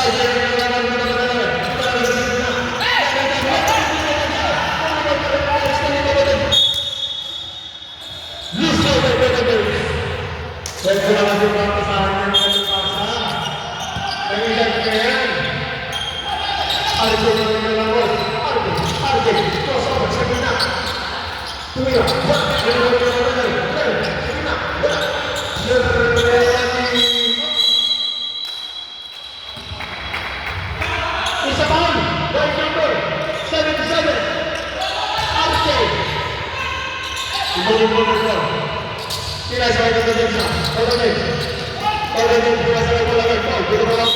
RJ, Pwede naman yung mga pasahan ng pasa. Nangilan ka yan. RJ na naglalaro. RJ, RJ, crossover sa gitna. Tumira. Wala. Sa gitna. Wala. Ready. Isa foul. By number 77. RJ. Ibalik mo na. Pinasa kay Kadensa. Pagdating. Pagdating, pinasa kay Palagay. Paul, dito pa lang.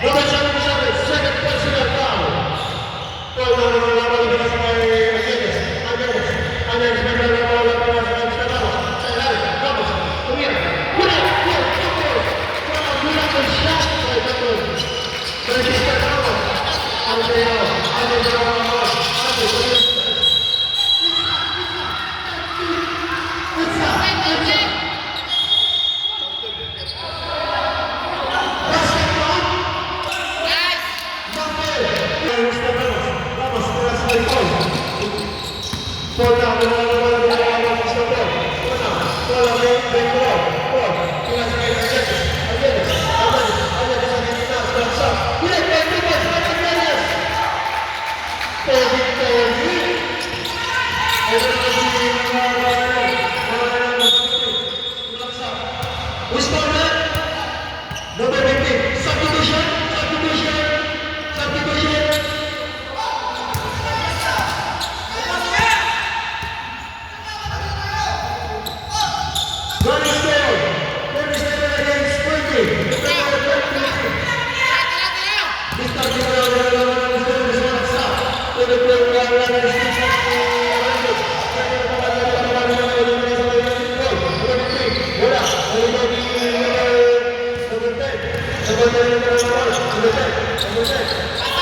Number 77, second personal foul. Foul na naman laban ang pinasa kay Angeles. Angeles. Angeles, may bola, pinasa kay Mr. Ramos. Sa ilalim, Ramos. Tumira. Wala! Wala! Wala! Wala! Shot by number Mr. Ramos. Andreo. Andreo Ramos. Andreo. Isa! Isa! Basketball! Number Mr. Ramos. Ramos, pinasa kay Paul. Paul na, wala na, wala na, wala na, Mr. Paul. Paul na, Paul na, may Paul. Paul, pinasa kay Angeles. Angeles, Angeles, Angeles sa gitna, sa bagsak. Pinag, pinag, pinag, Angeles. Pwede, pwede. Ito na si mga. Who's that? Number 15. Substitution, substitution, substitution. Running score. 37 against 30. Mr. Number 10. Number 10. Number 10. Number 10.